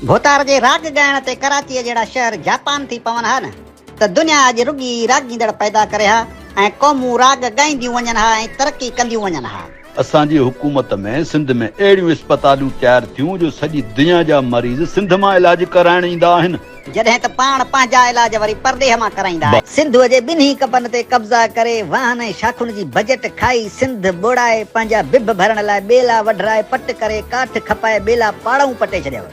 ڀوتار جي راڳ ڳائڻ تي ڪراچيء جهڙا شهر جاپان ٿي پون ها نه ته دنيا اڄ رڳي راڳيندڙ پيدا ڪري ها ۽ قومون راڳ ڳائينديون وڃن ها ۽ ترقي ڪنديون وڃن ها. اسان جي حڪومت ۾ سنڌ ۾ اهڙيون اسپتالون تيار ٿيون جو سڄي دنيا جا مريض سنڌ مان علاج ڪرائڻ ايندا آهن. جڏهن ته پاڻ پنهنجا علاج وري پرڏيهه مان ڪرائيندا آهيون. سنڌوء جي ٻنهي ڪپن تي قبضا ڪري، واهن ۽ شاخن جي بجيٽ کائي، سنڌ ٻوڙائي، پنهنجا بڀ ڀرڻ لاء ٻيلا وڍرائي پٽ ڪري، ڪاٺ کپائي ٻيلا پاڙئون پٽي ڇڏيو.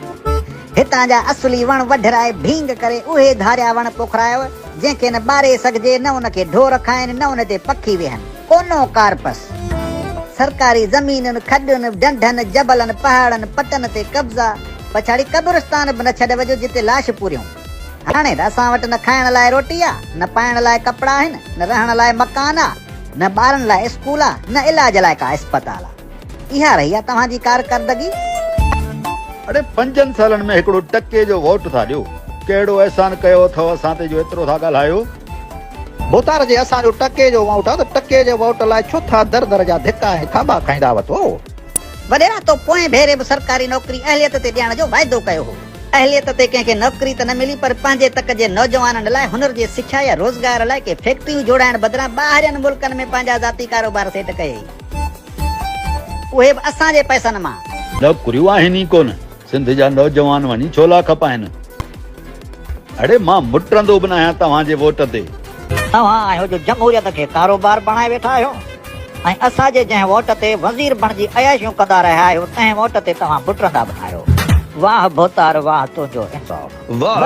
هتان جا اصلي وڻ وڍرائي ڀينگ ڪري اهي ڌاريا وڻ پوکرايو، جنهن کي نه ٻاري سگهجي، نه ان کي ڍور کائن، نه ان تي پکي ويهن. ڪونو ڪارپس. سرڪاري زمينن، کڏن، ڍنڍن، جبلن، پهاڙن، پٽن تي قبضا، پڇاڙي قبرستان به نه ڇڏيو جو جتي لاش پوريون. هاڻي ته اسان وٽ نه کائڻ لاء روٽي آ، نه پائڻ لاء ڪپڙا آهن، نه رهڻ لاء مڪان آ، نه ٻارن لاء اسڪول آ، نه علاج لاء ڪا اسپتال آ. اها رهي آ توهان جي ڪارڪردگي؟ اڙي پنجن سالن ۾ هڪڙو ٽڪي جو ووٽ ٿا ڏيو، ڪهڙو احسان ڪيو اٿئو اسان تي جو ايترو ٿا ڳالهايو؟ ڀوتار جي اسان جو ٽڪي جو ووٽ آ ته ٽڪي جي ووٽ لاء ڇو ٿا در در جا ڌڪا ۽ ٿاٻا کائيندا وتو؟ وڏيرا تو پوئين ڀيري به سرڪاري نوڪري اهليت تي ڏيڻ جو واعدو ڪيو هو. اهليت تي ڪنهن کي نوڪري ته نه ملي پر پنهنجي تڪ جي نوجوانن لاء هنر جي سکيا يا روزگار لاء ڪي فيڪٽريون جوڙائڻ بدران ٻاهرين ملڪن ۾ پنهنجا ذاتي ڪاروبار سيٽ ڪيئي. اهي به اسان جي پئسن مان. نوڪريون آهن ئي ڪونه. سنڌ جا نوجوان وڃي ڇولا کپائن. اڙي مان مٽندو به ناهيان توهان جي ووٽ تي. توهان آهيو جو جمهوريت کي ڪاروبار بڻائي ويٺا آهيو ۽ اسان جي جنهن ووٽ تي وزير بڻجي عياشيون ڪندا رهيا آهيو تنهن ووٽ تي توهان مٽندا به ناهيو. واهه ڀوتار واهه تنهنجو انصاف. واهه.